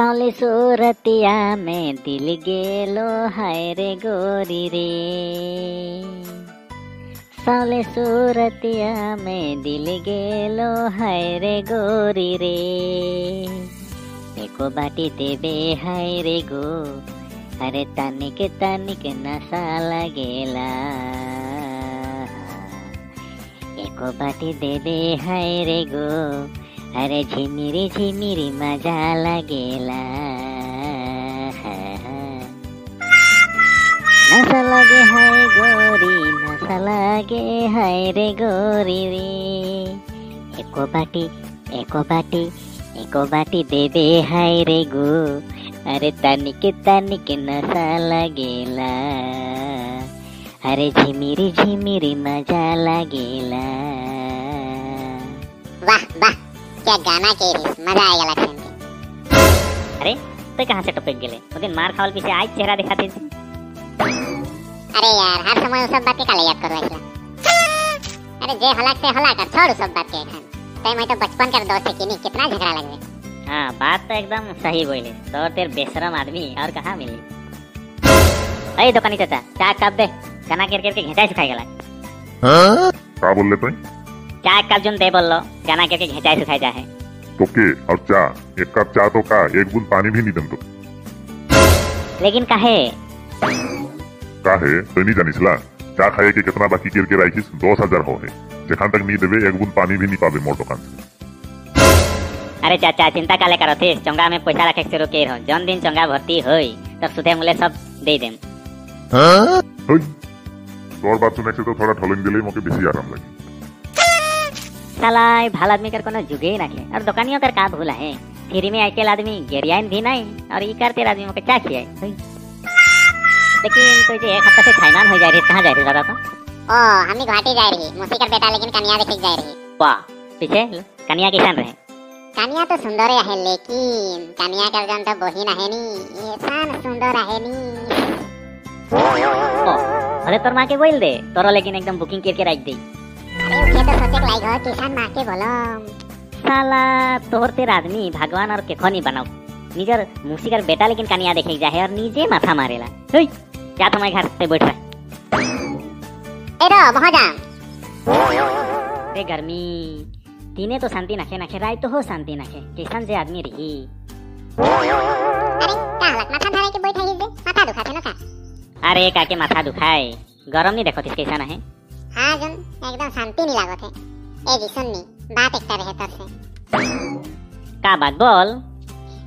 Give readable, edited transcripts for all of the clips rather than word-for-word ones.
सावली सूरतिया में दिल गेलो हाय रे गोरी रे, सावली सूरतिया में दिल गेलो हाय रे गोरी रे। एको बाटी देबे हाय रे गो, अरे तनिक तनिक नशा लगेला। एको बाटी देबे हाय रे गो, अरे झिमिरी झिमिरी मजा लगेला। नशा लगे हाय गोरी, नशा लगे हाय रे गोरी रे। एको बाटी एको बाटी एको बाटी देबे हाय रे गो, अरे तनिक तनिक नशा लगेला। अरे झिमिरी झिमिरी मजा लगेला। वाह वाह क्या गाना के रही, मजा आ गया सुन के। अरे तो कहाँ से टपक गेले, ओ दिन मार खावल पीछे आज चेहरा दिखाते। अरे यार हर समय सब बात के काले याद करवा छला। अरे जे हलाक से हला कर छोड़ सब बात के एखन। तय मैं तो बचपन का दोस्त है कि नहीं, कितना झगड़ा लगवे। हाँ बात तो एकदम सही बोले, तो तेरे बेशरम आदमी और कहाँ मिली। अरे दुकानी चाचा चाय कप दे, गाना कर के घेचाई सुखाई गला। हां का बोलले तोय? चाय कप जोन दे बोललो, गाना करके घेचाई सुखाई जा है। तो के और चा एक कप चा तो का एक बूंद पानी भी नहीं दम तो। लेकिन काहे काहे तो नहीं जानिसला, चा खाए के कितना बाकी करके राखिस 10,000 हो है, जखन तक नहीं देवे एक बूंद पानी भी नहीं पावे मोर दुकान से। अरे चाचा चिंता काले करो थे, चोंगा में पैसा रखे से रोके रहो, जौन दिन चोंगा भर्ती होई तब सुधे मुले सब दे देम। हां होई तोर बात सुने से तो थोड़ा ढोलिंग दिले मोके बेसी आराम लगी। साला भाल आदमी कर कोनो जुगे ही नाखे, और दुकानियों कर का भूल है, फ्री में आइकेल आदमी गेरियाइन भी नहीं और ई करते आदमी मोके चा खियाए। लेकिन तो जे एक हफ्ता से छाईमान हो जाए रही, कहां जाए रही दादा तो? ओ हमनी गुवाहाटी जाए रही, मौसी कर बेटा लेकिन कन्या देखे जाए रही। वाह पीछे कन्या कैसन रहे? कन्या तो सुंदर है लेकिन कन्या कर जन तो बहिन है नी, ऐसा सुंदर है नी। ओ अरे तोर मां के बोल दे, तोरो लेकिन एकदम बुकिंग करके रख दे। अरे उके तो सोचे लाइक हो किसान मां के बोलम। साला तोर तेर आदमी भगवान और केखो नहीं बनाओ, निजर मौसी कर बेटा लेकिन कन्या देखे जाए और निजे माथा मारेला। हेय जा तुम्हारे घर पे बैठ रहा। ए रो बहुत जाम रे गर्मी तीने तो शांति नाखे नाखे राय तो हो शांति नाखे, कैसन जे आदमी रही। अरे का हालत माथा धरे के बैठा ही जे, माथा दुखा थे न का? अरे काके माथा दुखाए, गरम नहीं देखो तिस कैसा ना है। हां जन एकदम शांति नहीं लागत है। ए जी सुन नी बात एकटा रहे तर से। का बात बोल?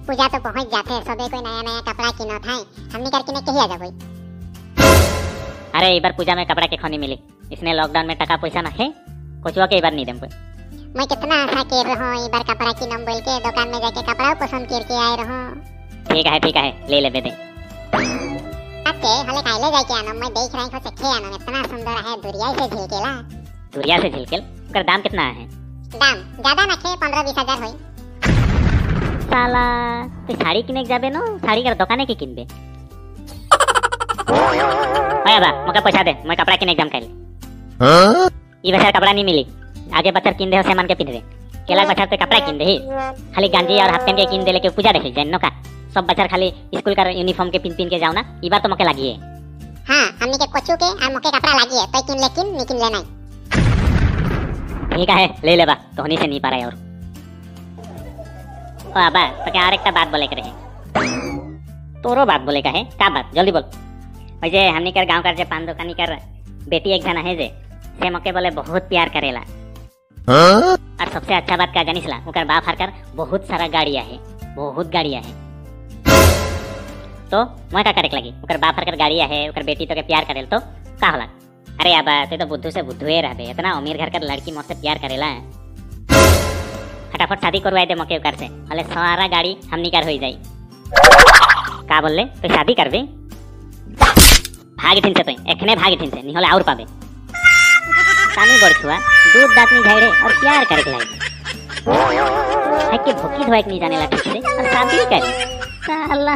पूजा तो पहुंच जाते, सबे कोई नया नया कपड़ा किनत है, हमनी कर किने कहिया जाबई। अरे एक बार पूजा में कपड़ा के खोनी मिली, इसने लॉकडाउन में टका पैसा ना है, कोचुआ के एक बार नहीं देम। मैं कितना आशा कर रहा हूं, एक बार कपड़ा किनम बोल के दुकान में जाके कपड़ा पसंद करके आए रहो। ठीक है ले ले दे। आके हले खाइले जाके आनम, मैं देख रही हूं से आनम इतना सुंदर है, दुरिया से झिलकेला। दुरिया से झिलकेल ओकर दाम कितना है? दाम ज्यादा ना खे 15-20 हजार होई। साला तो साड़ी किने जाबे न, साड़ी कर दुकाने के किनबे। ओए बा मोके पैसा दे, मैं कपड़ा किने जाम काल। हां ई बछर कपड़ा नहीं मिली, आगे बछर किन दे से मन के पिंधबे। केला बछर ते कपड़ा किन दे, खाली गंजी और हाफ पैंट के किन दे लेके पूजा देखे जान न का। सब बछर खाली स्कूल का यूनिफॉर्म के पिन पिन के जाओ ना, ई बार तो मोके लागिए। हां हमनी के कोचू के और मोके कपड़ा लागिए तो किन ले किन नहीं किन ले नहीं। ठीक है ले ले बा, तोहनी से नहीं पा रहा। और ओ आबा तो के और एकटा बात बोले के रहे। तोरो बात बोले का है? का बात जल्दी बोल। ओए जे हमनी कर गांव कर जे पान दुकानी कर बेटी एक जना है जे, से मोके बोले बहुत प्यार करेला। हां और सबसे अच्छा बात का जानिसला, ओकर बाप हर कर बहुत सारा गाड़ियां है, बहुत गाड़ियां है। तो मैं का करे लगी, ओकर बाप हर कर गाड़ियां है, ओकर बेटी तो के प्यार करेल तो का होला? अरे आबा ते तो बुद्धू से बुद्धुए रहबे, इतना अमीर घर कर लड़की मोर से प्यार करेला। फटाफट शादी करवाए दे मोके ओकर से, हले सारा गाड़ी हमनी कर होई जाई। का बोलले तो शादी करबे? भाग थिन से तो एखने भाग थिन से, नहीं होले और पाबे। तानी बड़ छुआ दूध दांत नहीं झाड़े और प्यार करे के लागी, है के भूखी धोए के नहीं जाने ला ठीक से और शादी करी साला।